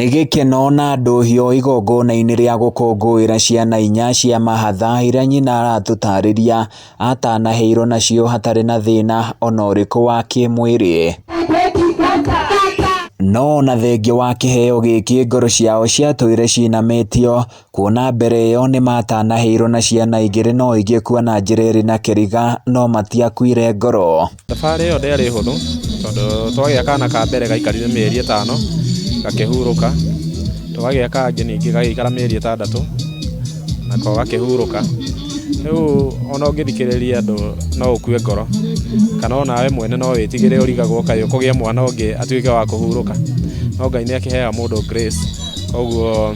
Nĩ gĩkeno na ndũhio igongona-inĩ rĩa gũkũngũĩra ciana inya cia mahatha iria nyina aratũtarĩria atanaheirwo nacio hatarĩ na thĩna ona ũrĩkũ wa kĩmwĩrĩ. No ona thengia wa kĩheo gĩkĩ ngoro ciao ciatũire cinamĩtio kuona mbere ĩyo nĩmatanaheirwo na ciana igĩrĩ no igĩkua na njĩra ĩrĩ na kĩriga no matiakuire ngoro. Thabarĩ ĩyo ndĩarĩ hũthũ tondũ twagĩa kana ka mbere gaikarire mĩeri 5 gakĩhurũka, twagĩa kangĩ ningĩ gagĩikara mĩeri 6 nako gakĩhurũka. Rĩu ona ũngĩthikĩrĩria andũ no ũkue ngoro kana onawe mwene no wĩtigĩre ũrigagwo kaĩ ũkũgĩa mwana ũngĩ atuĩke wa kũhurũka, no Ngai nĩ akĩheaga mũndũ grace, koguo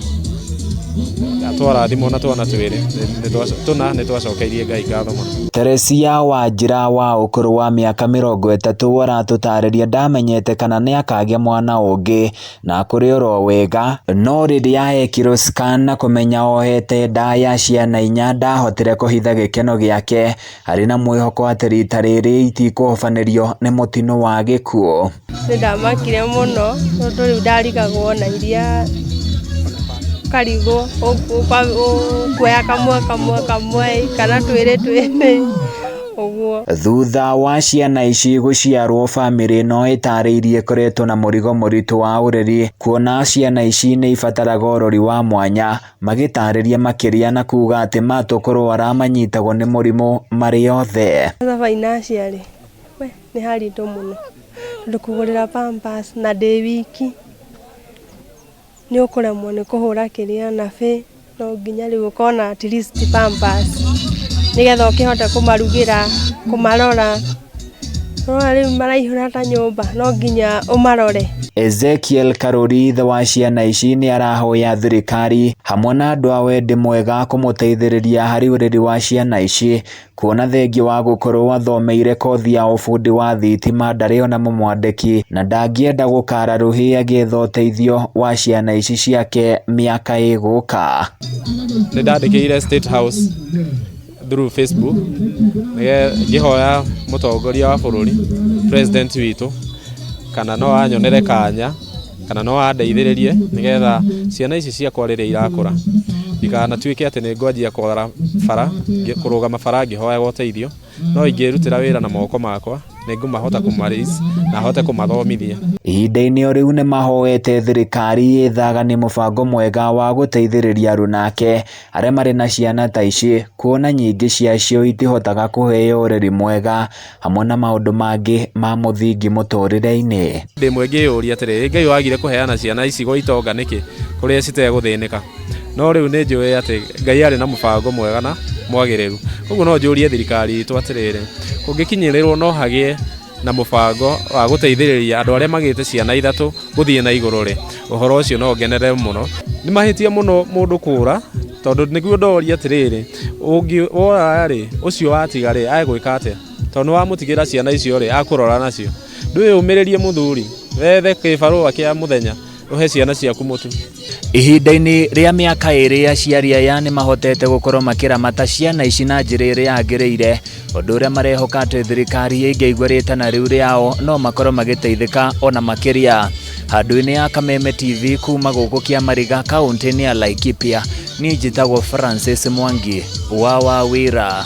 twarathimwo na twana twĩrĩ tũna nĩ twacokeirie Ngai ngatho mũno. Teresia Wanjira wa ũkũrũ wa mĩaka 30 aratũtarĩria ndamenyete kana nĩ akagĩa mwana ũngĩ na kũrĩ oro wega, no rĩrĩa ekirwo scan na kũmenya ohete nda ya ciana inya ndahotire kũhitha gĩkeno gĩake arĩ na mwĩhoko atĩ rita rĩrĩ itikũhobanĩrio nĩ mũtino wa gĩkuũ. Nĩ ndamakire mũno tondũ rĩu ndarigagwo na iria karigwo ũkuoya kamwe kamwe kamwe kana twĩrĩ twĩrĩ ũguo. Thutha wa ciana ici gũciarwo bamĩrĩ ĩno ĩtarĩirie ĩkoretwo na mũrigo mũritũ wa ũreri kuona ciana ici nĩ ibataraga ũrori wa mwanya, magĩtarĩria makĩria na kuga atĩ matũ kũrwara manyitagwo nĩ mũrimũ marĩ othe. Kwanza financially we nĩ haritũ mũno tondũ kũgũrĩra pampers na ndĩ wiki nĩ ũkũremwo nĩ kũhũra kĩrĩa na bĩ no nginya rĩu ũkona at least pampers nĩgetha ũkĩhote kũmarugĩra kũmarora. Ũrona rĩu maraihũra ta nyũmba no nginya ũmarore. Ezekiel Karuri ithe wa ciana ici nĩ arahoya thirikari hamwe na andũ a wendi mwega kũmũteithĩrĩria harĩ ũreri wa ciana ici kuona thengia wa gũkorwo athomeire kothi ya ũbundi wa thitima ndarĩ ona mũmwandĩki na ndangĩenda gũkara rũhĩ agĩetha ũteithio wa ciana ici ciake mĩaka ĩgũka. Nĩ ndandĩkĩire State House through Facebook ngĩhoya mũtongoria wa bũrũri president witũ kana no anyonere kanya kana no andeithĩrĩrie nĩgetha ciana ici ciakwa rĩrĩa irakũra ndikanatuĩke atĩ nĩ ngwanjia kwara bara kũrũgama bara ngĩhoyaga ũteithio, no ingĩrutĩra wĩra na moko makwa nĩ ngũmahota kũma na hote kũmathomithia. Ihinda-inĩ o rĩu nĩ mahoete thirikari ĩthagane mũbango mwega wa gũteithĩrĩria arunake arĩa marĩ na ciana ta ici kuona nyingĩ ciacio itihotaga kũheo ũreri mwega hamwe na maũndũ mangĩ ma mũthingi mũtũrĩre-inĩ. Ndĩ ĩmwe ngĩyũria atĩrĩrĩ, Ngai wagire kũheana ciana ici gwa itonga nĩkĩ kũrĩa citegũthĩnĩka? No rĩu nĩ njũĩ atĩ Ngai arĩ na mũbango mwega na mwagĩrĩru, koguo no njũrie thirikari itũ atĩrĩrĩ, kũngĩkinyĩrĩrwo no hagĩe na mũbango wa gũteithĩrĩria andũ arĩa magĩte ciana ithatũ gũthiĩ na igũrũ rĩ, ũhoro ũcio no ngenere mũno. Nĩ mahĩtia mũno mũndũ kũra tondũ nĩguo ndoria atĩrĩrĩ, wora rĩ, ũcio watiga rĩ, agwĩka atĩa? Tondũ nĩ wamũtigĩra ciana icio rĩ, akũrora nacio. Ndwĩyũmĩrĩrie mũthuri, wethe kĩbarũa kĩa mũthenya ũhe ciana ciaku mũtu. Ihinda-inĩ rĩa mĩaka 2 aciari aya nĩ mahotete gũkorwo makĩramata ciana ici na njĩra ĩrĩa yagĩrĩire, ũndũ ũrĩa marehoka atĩ thirikari ĩngĩigua rĩtana rĩu rĩao no makorwo magĩteithĩka ona makĩria. Handũ-inĩ ya Kameme TV kuma gũkũ Kĩamariga kaũntĩ-inĩ ya Laikipia, niĩ njĩtagwo Francis Mwangi wa Wawĩra.